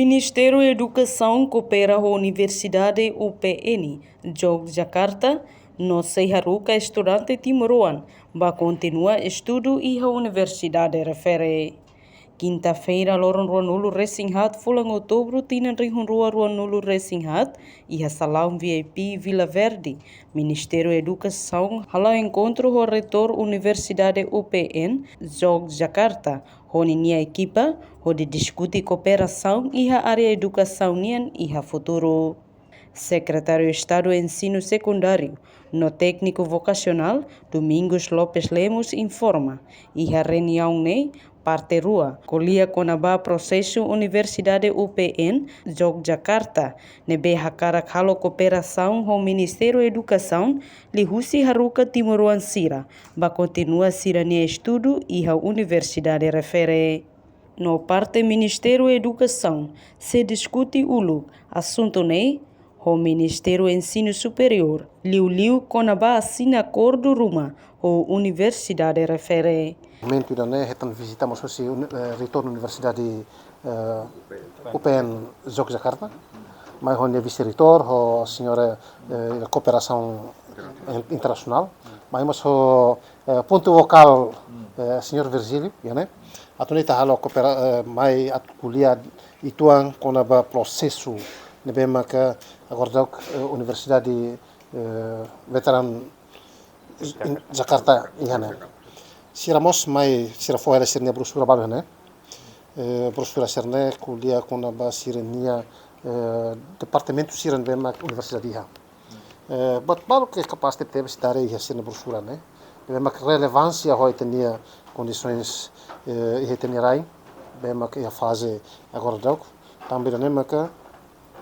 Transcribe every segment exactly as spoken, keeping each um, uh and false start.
Ministériu Edukasaun koopera ho Universidade U P N Yogyakarta no sei haruka estudante timoroan ba kontinua estudu iha universidade refere. Kinta-feira, loron ruanulu resin haat fulan Outubru tinan rihun rua ruanulu resin haat, iha salaun V I P Vila Verde, Ministériu Edukasaun hala'o enkontru ho Reitór Universidade U P N Yogyakarta ho ninia ekipa, hodi diskute kooperasaun iha área edukasaun nian iha futuru. Sekretáriu Estadu Ensinu Sekundáriu no Tékniku Vokasionál, Domingos Lopes Lemos, informa, iha reuniaun ne'e, parte rua ko'alia kona-ba prosesu Universidade U P N Yogyakarta ne'ebé hakarak halo kooperasaun ho Ministériu Edukasaun liuhusi haruka timoroan sira ba kontinua sira-nia estudu iha universidade refere. No parte Ministériu Edukasaun sei diskute uluk asuntu ne'e ho Ministériu Ensinu Superiór, liuliu kona-ba asina akordu ruma ho universidade refere. Momentu ida-ne'e hetan vizita mós husi uni-, eh, Reitór Universidade, eh, U P N Yogyakarta, mai ho nia vise-reitór, ho señora, eh, kooperasaun in-, internasionál, mai mós ho, eh, pontu fokál, eh, señór Virgílio, ya ne'e. Atu nune'e ita halo koopera-, eh, mai atu ko'alia uitoan kona-ba prosesu ne'ebé maka agora daudaun, eh, Universidade, eh, Veteran in-, Jakarta iha ne'e. Sira mós mai, sira fó hela sira-nia broxura balu ne'e. Eh, broxura sira-ne'e ko'alia kona-ba sira-nia, eh, departamentu sira ne'ebé mak universidade iha. Eh, buat balu ke kapás tebes ita haree iha sira-nia broxura ne'e. Ne'ebé mak relevánsia ho ita-nia kondisoens, eh, iha ita-nia rain, ne'ebé mak iha faze agora daudaun. Tanba ida-ne'e maka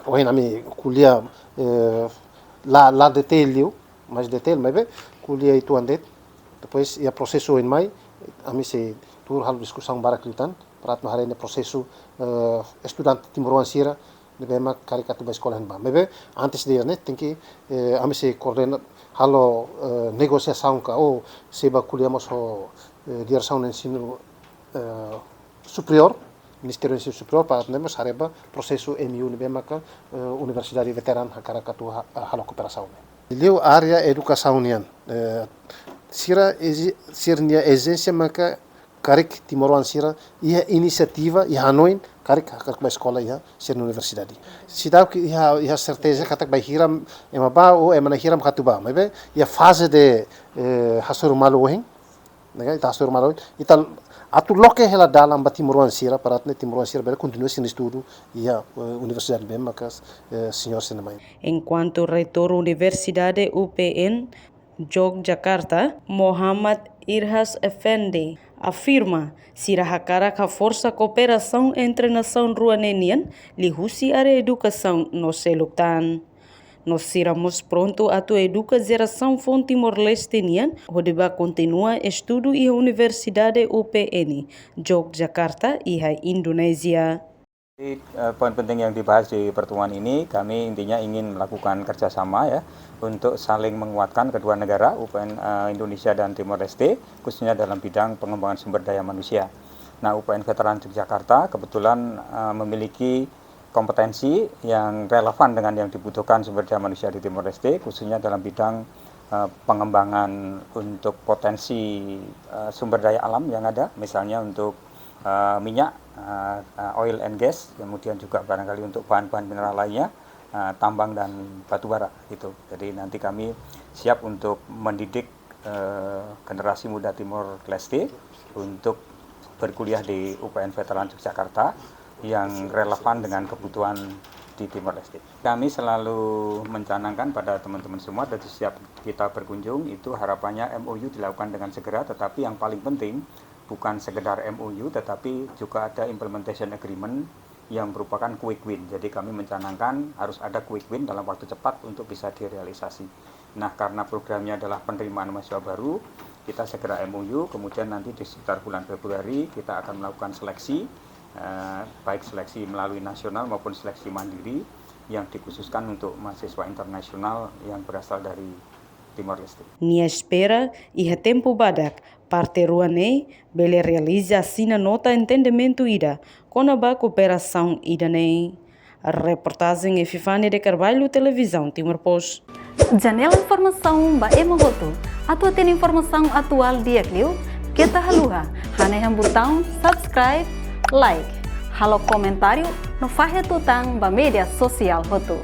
ohin ami ko'alia, eh, la, la detail liu, mais detail, maibé ko'alia uitoan de'it. Depois iha prosesu ohin mai, ami sei tuur halo diskusaun barak liután, para atu haree ne'e prosesu, eh, estudante timoroan sira ne'ebé mak karik atu bá eskola iha ne'ebá. Maibé antes de ne'e, tenke, eh, ami sei koordena halo, eh, negosiasaun ka, ou sei bá ko'alia mós ho, eh, Diresaun Ensinu, eh, Superiór, Ministériu Ensinu Superiór, para atu nune'e mós haree ba prosesu M U ne'ebé maka, eh, Universidade Veteran hakarak atu ha-, halo kooperasaun. Liu área edukasaun nian, eh, sira ezi-, sira-nia ezijénsia maka karik timoroan sira iha inisiativa, iha hanoin, karik hakarak bá eskola iha sira-nia universidade. Seidauk iha, iha serteza katak bainhira ema bá ou ema na'in hira mak atu bá. Maibé iha faze de, eh, hasoru malu ohin, ne'e ka, ita hasoru malu ohin, ita atu loke hela dalan ba timoroan sira, para atu nune'e timoroan sira bele kontinua sira-nia estudu iha, eh, universidade ne'ebé maka, eh, señór sira-nia mai. Enkuantu Reitór Universidade U P N Yogyakarta, Muhammad Irhas Effendi, afirma, sira hakarak haforsa kooperasaun entre nasaun rua ne'e nian, liuhusi área edukasaun no seluk tan. No sira mós prontu atu eduka jerasaun foun Timor-Leste nian, hodi bá kontinua estudu iha Universidade U P N Yogyakarta iha Indonézia. Jadi, eh, poin penting yang dibahas di pertemuan ini, kami intinya ingin melakukan kerjasama, ya, untuk saling menguatkan kedua negara, U P N, eh, Indonesia dan Timor Leste, khususnya dalam bidang pengembangan sumber daya manusia. Nah, U P N Veteran Yogyakarta kebetulan, eh, memiliki kompetensi yang relevan dengan yang dibutuhkan sumber daya manusia di Timor Leste, khususnya dalam bidang, eh, pengembangan untuk potensi, eh, sumber daya alam yang ada, misalnya untuk, eh, minyak, eh, eh, oil and gas, kemudian juga barangkali untuk bahan-bahan mineral lainnya, eh, tambang dan batu bara gitu. Jadi nanti kami siap untuk mendidik, eh, generasi muda Timor Leste untuk berkuliah di U P N Veteran Yogyakarta yang relevan dengan kebutuhan di Timor Leste. Kami selalu mencanangkan pada teman-teman semua, dan setiap kita berkunjung itu harapannya M O U dilakukan dengan segera, tetapi yang paling penting bukan sekedar M O U, tetapi juga ada implementation agreement yang merupakan quick win. Jadi kami mencanangkan harus ada quick win dalam waktu cepat untuk bisa direalisasi. Nah, karena programnya adalah penerimaan mahasiswa baru, kita segera M O U, kemudian nanti di sekitar bulan Februari kita akan melakukan seleksi, eh, baik seleksi melalui nasional maupun seleksi mandiri yang dikhususkan untuk mahasiswa internasional yang berasal dari Timor-Leste. Nia espera iha tempu badak parte rua ne'e bele realiza asina nota entendimentu ida kona-ba kooperasaun ida-ne'e. Reportajen Epifania de Carvalho, Televizaun Timor Post. Janela informasaun ba ema hotu. Atu hatene informasaun atuál di'ak liu, keta haluha hanehan butaun subscribe, like, halo komentáriu no fahe tutan ba média sosiál hotu.